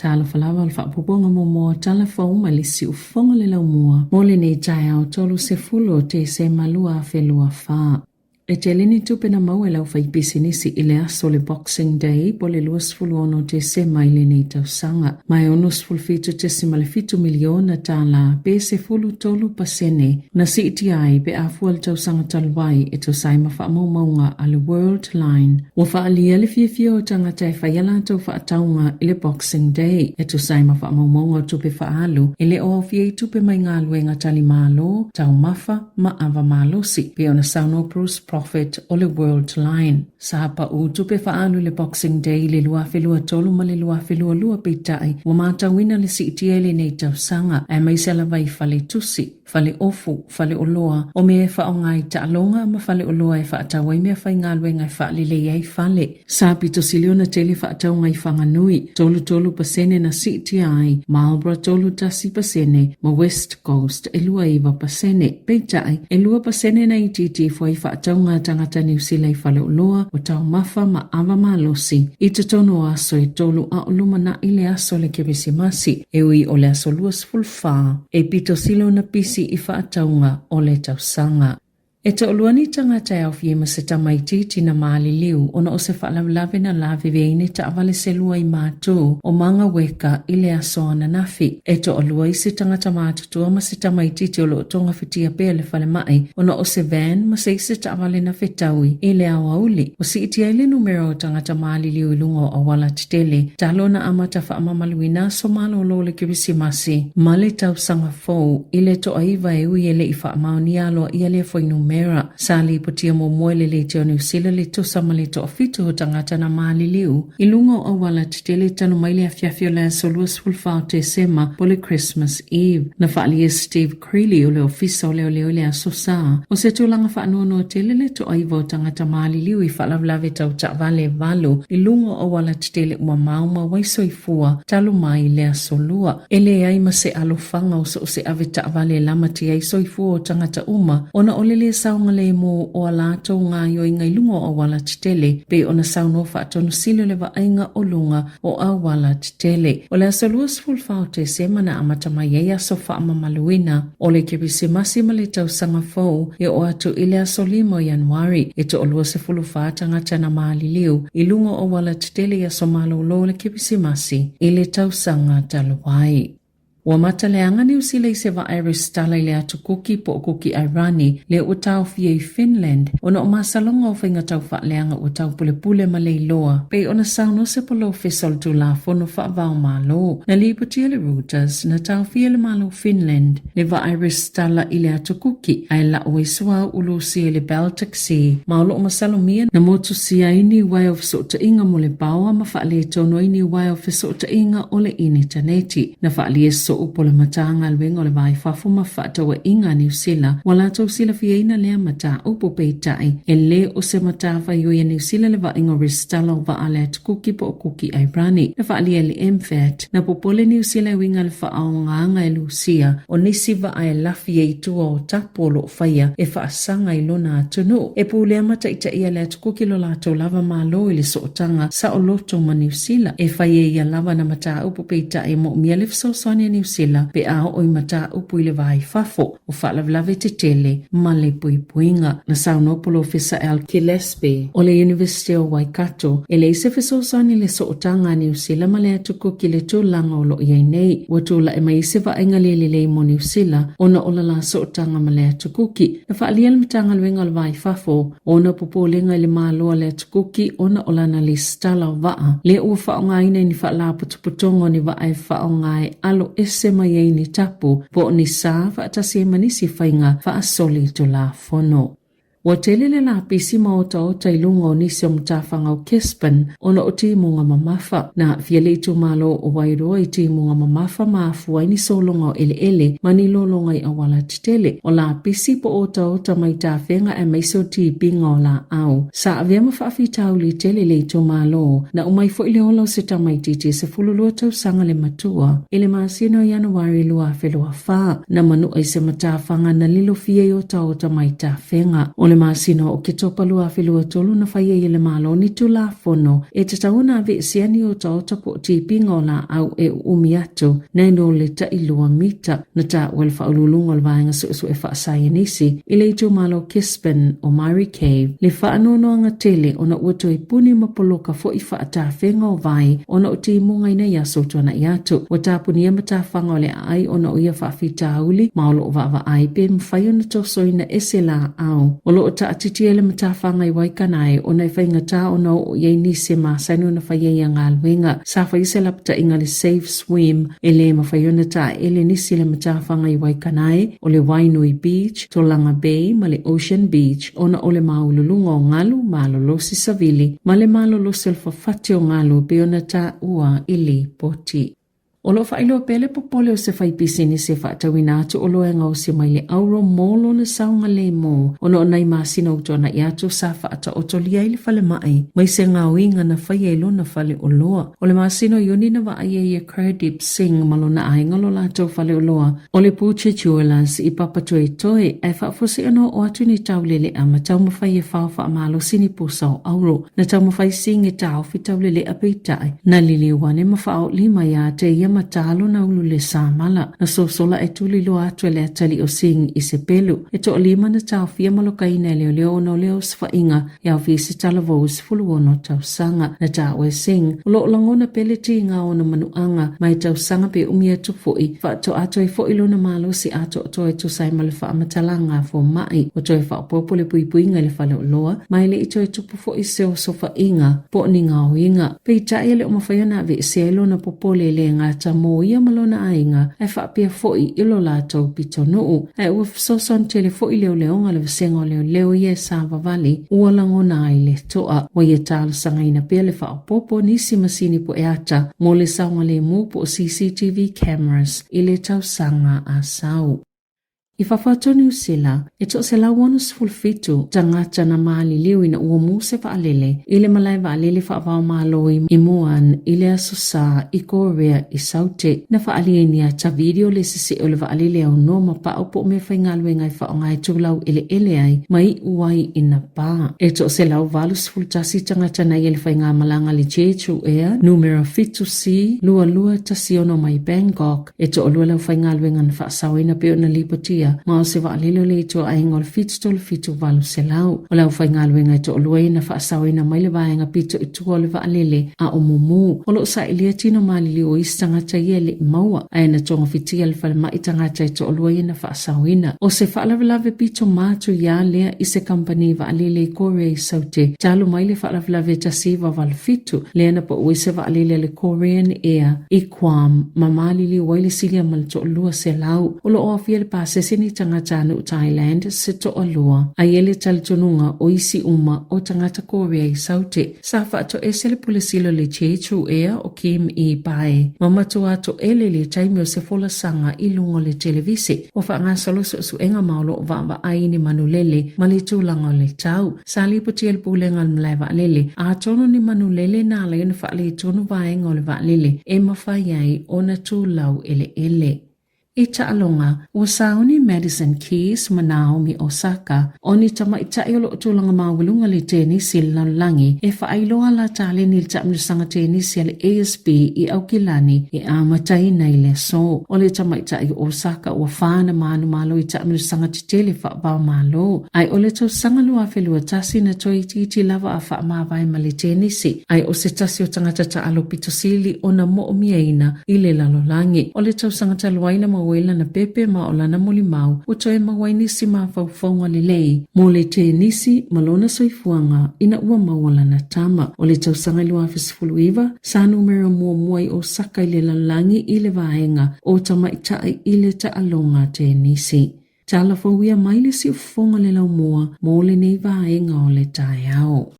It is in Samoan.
Talofa lava o le faaopoopoga muamua o tala fou mai le siufofoga le laumua mo lenei taeao 30 Tesema 2024. E tele ni tupe na maua e le aufaipisinisi i le aso o le Boxing Day po o le 26 Tesema i lenei tausaga, ma e $67.7 miliona tala pe 13% na siitia ai pe a fua i le tausaga talu ai e tusa ai ma faamaumauga a le Worldline. Ua faaalia le fiafia o tagata e fai a latou faatauga i le Boxing Day e tusa ai ma faamaumauga o tupe faaalu e le o aofia i tupe mai galuega talimalo, taumafa ma ava malosi, pei ona saunoa Bruce Profit o le Worldline. Sa pau tupe faaalu i le Boxing Day i le 2023 ma le 2022 peitai ua matauina le siitia i lenei tausaga aemaise lava i faletusi, faleofu, faleoloa, o mea e faaaoga i taaloga ma faleoloa e faatau ai meafaigaluega e faalelei ai fale. Sa pito sili ona tele faatauga i Whanganui, 33% na siitia ai, Marlborough 31% ma West Coast e 29%. Peitai, e 2% na itiiti ifo ai faatauga a tagata Niu Sila i faleoloa o taumafa ma ava malosi i totonu o aso e tolu a o lumanai le aso o le Kerisimasi, e ui o le aso 24 e pito sili ona pisi i faatauga o le tausaga. E toalua ni tagata e aofia ai ma se tamaitiiti na maliliu ona o se faalavelave na laveve ai ni taavale se lua i Matu o Mangaweka i le aso ananafi. E toalua isi tagata matutua ma se tamaitiiti o lo o togafitia pea i le falemai ona o se van ma se isi taavale na fetaui i le aoauli. Ua siitia ai le numera o tagata maliliu i luga o auala tetele talu ona amata faamamaluina aso malolo o le Kerisimasi ma le tausaga fou i le toaiva e ui e le i faamaonia aloaia lea fuainumera. Sa lipotia muamua e le Leitio o Niu Sila le tusa ma le toafitu o tagata na maliliu i luga o auala tetele talu mai le afiafi o le aso 24 o Tesema po o le Christmas Eve. Na faaalia e Steve Creeley o le Ofisa o Leoleo i le Aso Sa, o se tulaga faanoanoa tele le toaiva o tagata maliliu i faalavelave tau taavale e valu i luga o auala tetele ua maumau ai soifua talu mai le aso Lua. E leai ma se alofaga o so o se ave taavale e lamatia ai soifua o tagata uma ona o le lē saogalemu o a latou gaoioiga i luga o auala tetele, pei ona saunoa faatonusili o le vaaiga o luga o auala tetele. O le aso 24 o Tesema na amata mai ai aso faamamaluina o le Kerisimasi ma le tausaga fou e oo atu i le aso 5 o Ianuari. E toalua 14 tagata na maliliu i luga o auala tetele i aso malolo o le Kerisimasi i le tausaga talu ai. Ua mata leaga Niu Sila i se vaa e resitala i le atu Kuki po o Kuki Airani lea ua taofia i Finland ona o masaloga o faiga taufaaleaga ua taupulepule ma leiloa pei ona saunoa se polofesa o le Tulafono Faavaomalo. Na lipotia le Reuters na taofia e le Malo o Finland le vaa e resitala i le atu Kuki ae lau ai suauu Lusia i le Baltic Sea ma o lo o masalomia na motusia ai ni uaea o fesootaiga mo le paoa ma faaletonu ai ni uaea o fesootaiga o le initaneti. Na faaalia soo po le Matagaluega o le Va i Fafo ma Fefaatauaiga a Niu Sila ua latou silafiaina lea mataupu peitai e le o se matafaioi a Niu Sila le vaaiga o resitala o vaa a le Atu Kuki po o Kuki Airani. Na faaalia e le MFAT na popole Niu Sila e uiga i le faaaogaga e Lusia o nisi vaa e lafi ai i tua o tapu o lo o faia e faasaga i lona atunuu. E pulea ma taitaia le Atu Kuki lo latou lava Malo i le sootaga saoloto ma Niu Sila. E fai e ia lava na mataupu peitai e moomia le fesoasoani a Niu Sila pe a oo i mataupu i le va i fafo o faalavelave tetele ma le puipuiga. Na saunoa Polofesa Al Gillespie o le University o Waikato, e leai se fesoasoani i le sootaga a Niu Sila ma le Atu Kuki i le tulaga o lo o i ai nei. Ua tulai mai ai se vaaiga le lelei mo Niu Sila ona o la la sootaga ma le Atu Kuki. Na faaalia le Matagaluega o le Va i Fafo ona popolega i le Malo a le Atu Kuki ona o lana lesitala o vaa lea ua faaaogaina i ni faalapotopotoga o ni vaa e faaaoga e alo ese mai ai ni tapu po o ni sa faatasi ai ma nisi faiga faasolitulafono. Ua tele le lapisi ma otaota i luga o nisi o matafaga o Kespen ona o timuga mamafa. Na aafia le itumalo o Wairoa i timuga mamafa ma afua ai ni sologa o eleele ma ni lologa i auala tetele. O lapisi po o otaota mai tafega aemaise o tipiga o laau. Sa avea ma faafitauli tele le itumalo. Na uma ai foi le ola o se tamaitiiti e 12 tausaga le matua i le masina o Ianuari 2024. Na manua i se matafaga na lilofia i otaota mai tafega. O le O le masina o Oketopa 2023 na fai ai e le Malo ni Tulafono e tatau ona aveesea ni otaota po o tipiga o laau e uumi atu nai lo le tailua mita. Na taua e le Faauluuluga o le Vaega Suesue Faasaienisi i le itumalo Gisborne o Murray Cave le faanoanoaga tele ona ua toe puni ma poloka foi faatafega o vai ona o timuga i nai aso tuanai atu. Ua tapunia matafaga o le aai ona o ia faafitauli ma o lo o vaavaai pe mafai ona tosoina ese laau. O lo o taatitia le matafaga i Waikanae ona e faigata ona oo i ai nisi e masani ona fai ai ia galuega. Sa fai se lapataiga a le Safe Swim e le mafai ona taele nisi le matafaga i Waikanae, o le Wainui Beach, Tolaga Bay ma le Ocean Beach ona o le māululuga o galu malolosi savili ma le malolosi o le fafati o galu e pei ona taua i lipoti. O lo o faailoa pea le popole o se faipisinisi e faatauina atu oloa e gaosi mai le auro mo lona saogalemu ona o nai masina ua tuanai atu sa faataotolia ai le falemai mai se gaoiga na faia i lona fale oloa. O le masina o Iuni na vaai ai e Gurdeep Singh ma lona aiga lo latou fale oloa o le Butcher Jewellers i Papatoetoe ae faafuasei ona oo atu ni taulele'a ma taumafai e fao faamalosi ni pusa o auro. Na taumafai Singh e taofi taulele'a peitai, na liliu ane ma faaoolima iā te ia ma tā lona ulu le samala. Na sosola e tuliloa atu e le atalii o Singh i se pelu. E toalima na taofia ma lokaina e leoleo ona o le osofaiga e aofia i se talavou 16 tausaga. Na taua e Singh, o lo o lagona pea le tiga o ona manuaga ma e tausaga pe umi atu foi, faatoa toe foi lona malosi atoatoa e tusa ai ma le faamatalaga a fomai. Ua toe faaopoopo le puipuiga i le faleoloa, ma e le i toe tupu foi se osofaiga po o ni gaoiga. Peitai e le o mafai ona aveesea ai lona popole e le gata mo ia ma lona aiga, ae faapea foi i lo latou pitonuu. Ae ua fesoasoani tele foi leoleoga le vasega o leoleo ia e savavali ua lagona ai le toa. Ua ia talosagaina pea le faaopoopo o nisi masini pueata mo le saogalemu po o CCTV cameras i le tausaga a sau. I fafo atu o Niu Sila, e 167 tagata na maliliu ina ua mū se vaalele i le malae vaalele faava-o-Malo i Muan i le Aso Sa i Korea i Saute. Na faaalia i ni ata video le sesee o le vaalele aunoa ma pau po o meafaigaluega e faaaoga e tulau eleele ai ma iu ai i na pā. E 181 tagata na i ai le faigamalaga a le Jeju Air numera 7C 2216 mai Bangkok. E toalua le aufaigaluega na faasaoina pei ona lipotia ma o se vaalele o le ituaiga o le 737 800. O le aufaigaluega e toalua ia na faasaoina mai le vaega pito i tua o le vaalele a o mumu. O lo o sailia tino maliliu o isi tagata ia e le i maua, ae na togafitia e le falemai tagata e toalua ia na faasaoina. O se faalavelave pito matuia lea i se kamupani vaalele i Korea i Saute talu mai le faalavelave 1987 lea na pau ai se vaalele a le Korean Air i Guam ma maliliu ai le silia ma le 200. O lo o aofia le pasese ni tagata nuu Thailand se toalua, a i ai le talitonuga o isi uma o tagata Korea i Saute. Sa faatoese le pule sili o le Jeju Air o Kim I Bae ma matua toele i le taimi o se folasaga i luga o le televise. Ua faagasolo suesuega ma o lo o vaavaai i ni manulele ma le tulaga o le tau. Sa lipotia e le Pulega o le Malae Vaalele, atonu ni manulele na ala ai ona faaletonu vaega o le vaalele e mafai ai ona tulau eleele. I taaloga, ua sauni Madison Keys ma Naomi Osaka, o ni tamaitai o lo o tulaga maualuga le tenisi i le lalolagi e faailoa la taleni i le taamilosaga tenisi a le ASB i Aukilani e amataina i le aso. O le tamaitai o Osaka ua fa na manumalo i taamilosaga tetele faavaomalo, Ae o le tausaga 2021 na toe itiiti lava a faamavae ma le tenisi, ae o se tasi o tagata taalo pito sili ona moomiaina i le lalolagi. O le tausaga talu ai na maua ai lana pepe ma o lana molimau ua toe maua ai nisi mafaufauga lelei mo le tenisi ma lona soifuaga ina ua maua lana tama. O le tausaga 2019, sa numera muamua i Osaka i le lalolagi i le vaega o tamaitai i le taaloga tenisi. Talafouia mai le siufofoga le laumua mo lenei vaega o le taeao.